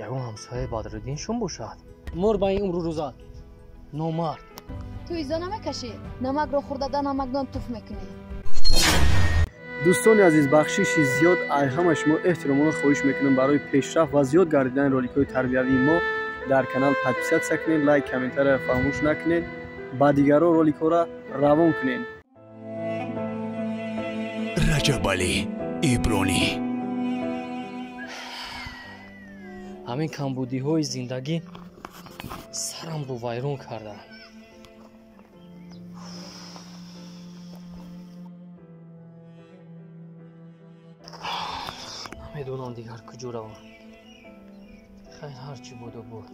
Ягон ҳамсояи Бадриддин шум бошад. Мор ба ин умру рӯзат. Номард. Ту изо намекашӣ? Намакро хӯрда дар намакдон туф мекунӣ. Дӯстони азиз, бахшиши зиёд ай ҳама шумо эҳтиромона хоҳиш мекунам барои пешрафт ва зиёд гардидани роликҳои тарбиявии мо дар канал подписаться кунед, лайк, комментария фаромӯш накунед, ба дигарон роликҳоро равон кунед. Раҷабалӣ Ибронӣ. Ҳамин камбудиҳои зиндагӣ сарамро вайрон карданд. Намедонам дигар куҷо равам. Хайр, ҳарчи буду буд.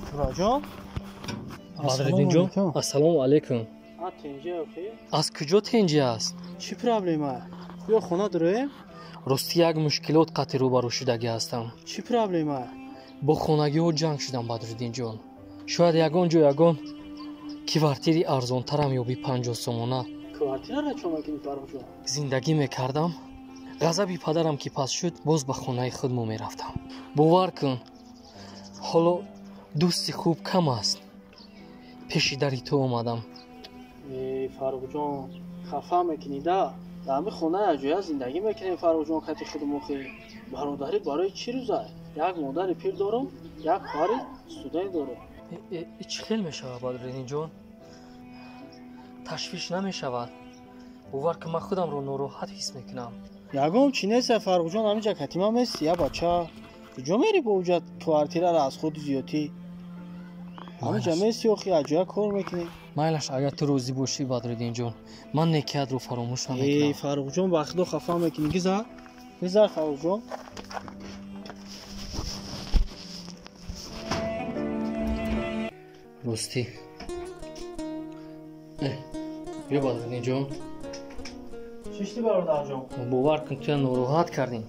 Тураҷон? Бадриддинҷон, ассалому алайкум. Аз куҷо тинҷӣ аст? Чӣ проблема? Биё хона дуроем? Рости як мушкилот қатъи рӯбарӯ шудагӣ ҳастам. Чӣ проблема? Бо хонагиҳо ҷанг шудам, Бадриддинҷон. Шояд ягон ҷо ягон квартири арзонтарам ёби 50 сомона. Квартираро чо мекунӣ, Фаррухҷон? Зиндагӣ мекардам. Ғазаби падарам ки пас шуд, боз ба хонаи худмо мерафтам. Бовар кун, ҳоло дӯсти хуб кам аст. Пеши дари ту омадам. Э, Фаррухҷон, хафа мекунӣ да? Дар ҳамин хона якҷоя зиндагӣ мекунем, Фаррухҷон, кати худмохӣ. Бародарӣ барои чӣ рӯза? Як модари пир дорам, як хоҳари студент дорам. Чӣ хел мешавад, Бадриддинҷон? Ташвиш намешавад? Бовар кун, ман худамро нороҳат ҳис мекунам. Ягон чӣ нест, Фаррухҷон, ҳаминҷа катима мести, я бача. Куҷо мерӣ бо уҷа квартираро аз худи зиётӣ? Ҳаминҷа мести охи, якҷоя кор мекунӣ. Майлаш, агар ту розӣ бошӣ, Бадриддинҷон, ман некиятро фаромӯш намекунам. Э, Фаррухҷон, ба худо хафа мекунӣ. Гизар, гизар, Фаррухҷон. Ростӣ. Биё, Бадриддинҷон. Чӣ шди, бародарҷон? Бовар кун, туя нороҳат кардем.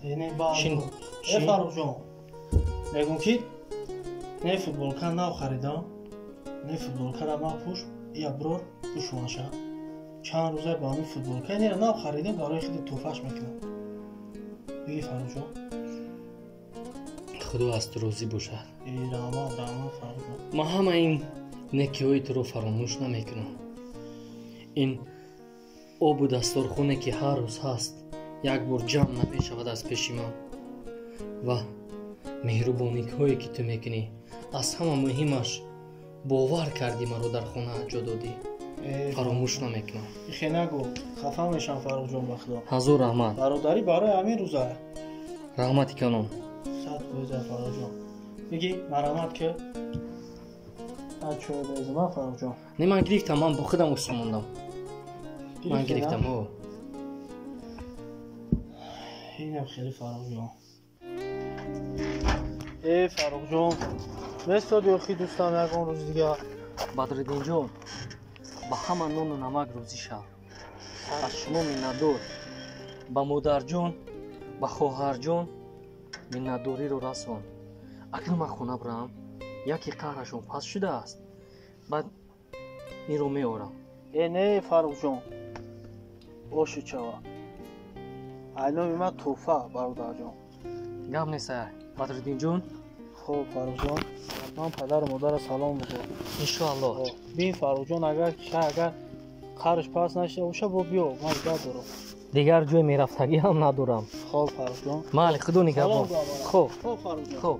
Э, Фаррухҷон, мегӯм ки не футболка нав харидам, не футболкара ман пӯш, я брор пӯшонаша. Чанд рӯза ба ҳамин футболка нера нав харидам, барои худи тӯҳфаш мекунам. Биги, Фаррухҷон. Худо аз ту розӣ бошад. Э, раҳмат, раҳмат, Фаррухҷон. Ман ҳама ин некиҳои туро фаромӯш намекунам. Ин обу дасторхоне ки ҳар рӯз ҳаст, як бор ҷамъ намешавад аз пеши ман, ва меҳрубониҳое ки ту мекунӣ, аз ҳама муҳимаш бовар кардӣ, маро дар хона ҷо додӣ. Фаромӯш намекунам. Ихе нагӯ, хафа мешам, Фаррухҷон, ба худо. Ҳазор раҳмат. Бародарӣ барои ҳамин рӯза. Раҳмати калон. 100%, Фаррухҷон. Биги, марҳамат ки. Чой безима, Фаррухҷон. Не, ман гирифтам, ман бо худам уста мондам. Ман гирифтам, о. Инам хеле, Фаррухҷон. Э, Фаррухҷон, местоди охи дӯстам ягон рӯз дигар. Бадриддинҷон, ба ҳама нону намак розӣ шав. Аз шумо миннатдор. Ба модарҷон, ба хоҳарҷон миннатдориро расон. Акнун ман хона бирам, яке қаҳрашон паст шудааст, баъд инро меорам. Э, не, Фаррухҷон, оши чава. Айноми ман тӯҳфа, бародарҷон. Гап нест, Бадриддинҷон. Хуб, Фаррухҷон, ман падару модарро салом бигӯ. Иншоаллоҳ. Бин, Фаррухҷон, агар агар қарш пас нашуда боша, бо биё, ман дигар дорам. Дигар ҷой мерафтагӣ ҳам надорам. Хуб, Фаррухҷон. Майли, худо нигаҳбон. Хуб. Хуб, Фаррухҷон. Хуб.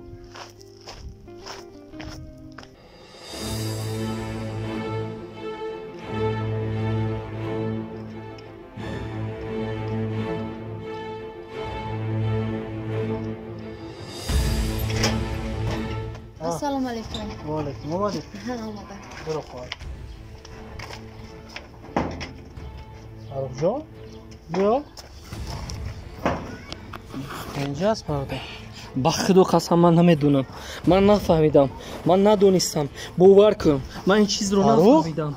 Ассалому алайкум. Ва алайкум. Омадӣ? Ҳа, омадам. Биро, хоҳар. Фаррухҷон, биё. Инҷа аст, бародар. Ба худо қасам, ман намедонам. Ман нафаҳмидам. Ман надонистам. Бовар кун, ман ин чизро нафаҳмидам.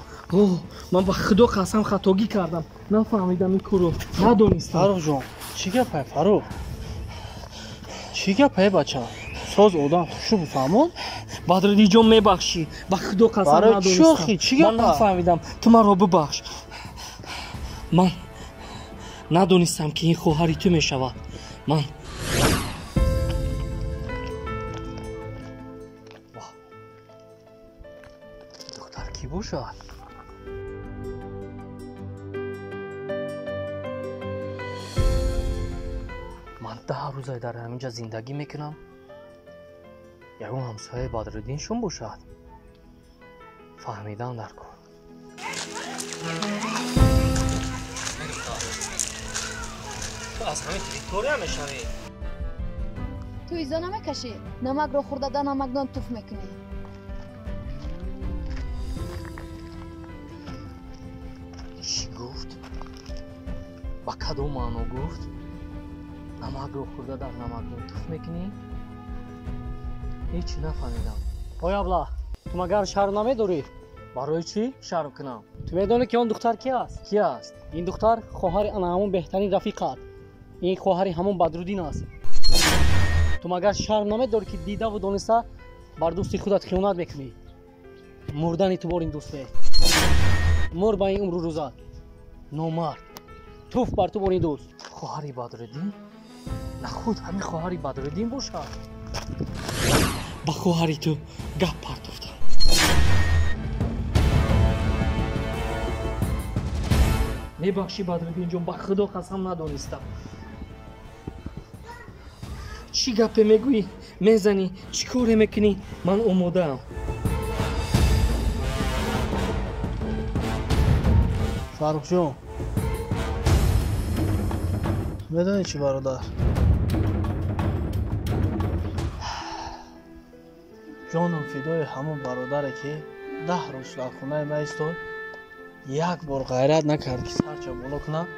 Ман ба худо қасам хатогӣ кардам. Нафаҳмидам ин корро. Надонистам. Фаррухҷон, чӣ гапае, Фаррух? Чӣ гапае, бача? Соз одам хушу бифаҳмон? Бадриддинҷон, мебахшӣ. Ба худо қасам надонистам. Ман нафаҳмидам. Ту маро бибахш. Ман надонистам ки ин хоҳари ту мешавад. Ман Бошад? Ман 10 рӯза дар ҳаминҷа зиндагӣ мекунам. Ягон ҳамсояи Бадриддиншон бошад? Фаҳмидан дар кор. Ту аз ҳамин территория мешавӣ? Ту изо намекашӣ? Намакро хӯрда дар намакдон туф мекунӣ. Чӣ гуфт? Ба кадом маъно гуфт? Намакро хӯрда дар намакдон туф мекунӣ? Ҳеҷ нафаҳмидам. Ой абла, ту магар шарм намедорӣ? Барои чӣ шарм кунам? Ту медонӣ ки он духтар ки аст? Ки аст? Ин духтар хоҳари ана ҳамон беҳтарин рафиқат. Ин хоҳари ҳамон Бадруддин аст. Ту магар шарм намедорӣ ки дидаву дониста бар дӯсти худат хиёнат мекунӣ? Мурдани ту бор ин дӯсте. Мур ба ин умру рӯзат. Номард. Туф бар ту бор ин дӯст. Хоҳари Бадруддин? На худ ҳамин хоҳари Бадруддин бошад. Ба хоҳари ту гап партофтам. Мебахшӣ Бадруддинҷон, ба худо қасам надонистам. Чӣ гапе мегӯӣ? Мезанӣ? Чӣ коре мекунӣ? Ман омодаам. Фаррухҷон, медонӣ чӣ бародар? Ҷонам фидои ҳамон бародаре ки 10 рӯз дар хонаи ман истод, як бор ғайрат накард ки сарча боло кунад,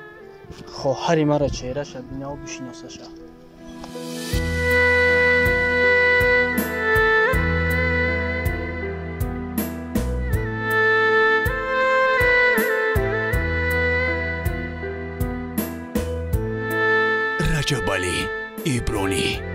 хоҳари маро чеҳраша бинаву бишиносаша. Раҷабалӣ Ибронӣ.